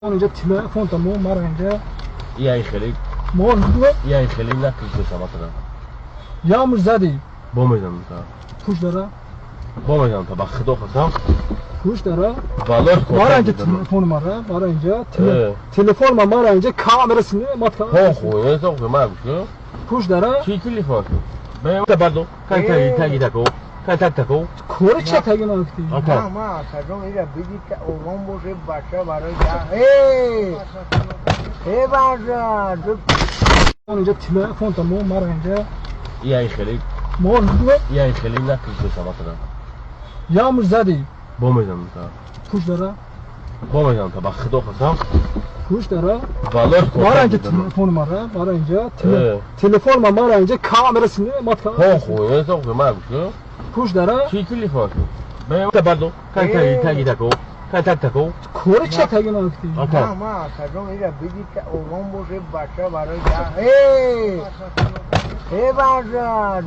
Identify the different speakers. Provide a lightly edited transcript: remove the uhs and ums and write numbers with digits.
Speaker 1: Инҷа телефон та мо мара инҷа.
Speaker 2: Яй хеле.
Speaker 1: Мо
Speaker 2: яй хеле накиша масалан.
Speaker 1: Ямуш зади.
Speaker 2: Бо мезанам та.
Speaker 1: Пуш дара.
Speaker 2: Бо мезанам та, ба худо қасам.
Speaker 1: Пуш дара.
Speaker 2: Валлоҳ.
Speaker 1: Мара инҷа телефон мара, мара инҷа телефон ма мара инҷа камера сине мат ка.
Speaker 2: Хо хо, э со ма гӯш.
Speaker 1: Пуш дара.
Speaker 2: Чи телефон? Бе бардо. Кай таги таги тако. Кай так тако.
Speaker 1: Кори ча таги накти?
Speaker 3: На, ма сажом ира биди ки ором боше бача барои э э бача.
Speaker 1: Инҷа телефон та мо мара инҷа.
Speaker 2: Яй хеле.
Speaker 1: Мо
Speaker 2: яй хеле накиша масалан.
Speaker 1: Ямуш зади.
Speaker 2: Бо мезанам та.
Speaker 1: Пуш дара.
Speaker 2: Бо мезанам та, ба худо қасам.
Speaker 1: Пуш дара.
Speaker 2: Валлоҳ.
Speaker 1: Мара инҷа телефон мара, мара инҷа телефон ма мара инҷа камера сине мат ка.
Speaker 2: Хо хо, э со ма гӯш.
Speaker 1: Пуш дара.
Speaker 2: Чи телефон? Бе бардо. Кай таги таги тако. Кай так тако.
Speaker 1: Кори ча таги накти?
Speaker 3: На, ма сажом ира биди ки ором боше бача барои э э бача.